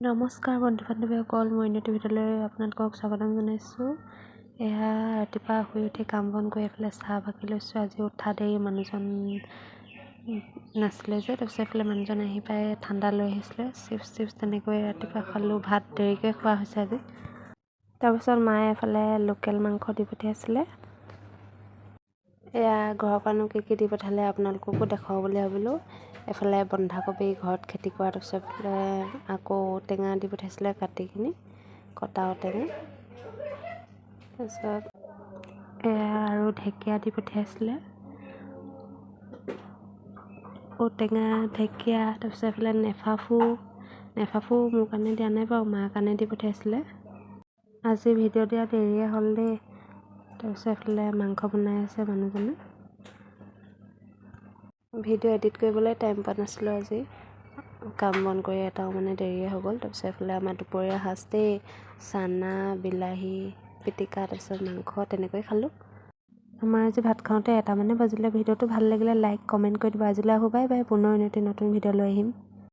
নমস্কাৰ বন্ধু বান্ধৱীসকল, মই অন্য ভিডিঅ'লৈ আপোনালোকক স্বাগতম জনাইছোঁ। এয়া ৰাতিপুৱা শুই উঠি কাম বন কৰি এইফালে চাহ বাকি লৈছোঁ। আজি উঠা দেৰি, মানুহজন নাছিলে যে। তাৰপিছত এইফালে মানুহজন আহি পাই ঠাণ্ডা লৈ আহিছিলে, চিপছ টিপছ তেনেকৈ ৰাতিপুৱা খালোঁ। ভাত দেৰিকৈ খোৱা হৈছে আজি। তাৰপিছত মায়ে এফালে লোকেল মাংস দি পঠিয়াইছিলে। এয়া ঘৰৰ পৰানো কি কি দি পঠালে, আপোনালোককো দেখুৱাওঁ বুলি ভাবিলোঁ। এফালে বন্ধাকবি ঘৰত খেতি কৰা, তাৰপিছত এইফালে আকৌ ঔটেঙা দি পঠিয়াইছিলে কাটি কিনি, কটা ঔটেঙা। তাৰপিছত এয়া আৰু ঢেকীয়া দি পঠিয়াইছিলে, ঔটেঙা, ঢেকীয়া। তাৰপিছত এইফালে নেফাফু। নেফাফু মোৰ কাৰণে দিয়া নাই বাৰু, মাৰ কাৰণে দি পঠিয়াইছিলে। আজি ভিডিঅ' দিয়া দেৰিয়ে হ'ল দেই। তাৰপিছত এইফালে মাংস বনাই আছে মানুহজনে। ভিডিঅ' এডিট কৰিবলৈ টাইম পোৱা নাছিলোঁ আজি। কাম বন কৰি এটাও মানে দেৰিয়ে হৈ গ'ল। তাৰপিছত এইফালে আমাৰ দুপৰীয়া সাজ দেই, চানা, বিলাহী পিটিকা, তাৰপিছত মাংস তেনেকৈ খালোঁ। আমাৰ আজি ভাত খাওঁতে এটা মানে বাজিলে। ভিডিঅ'টো ভাল লাগিলে লাইক, কমেণ্ট কৰি দিব। আজিলৈ আহোঁ, বাই বাই। পুনৰ এটি নতুন ভিডিঅ' লৈ আহিম।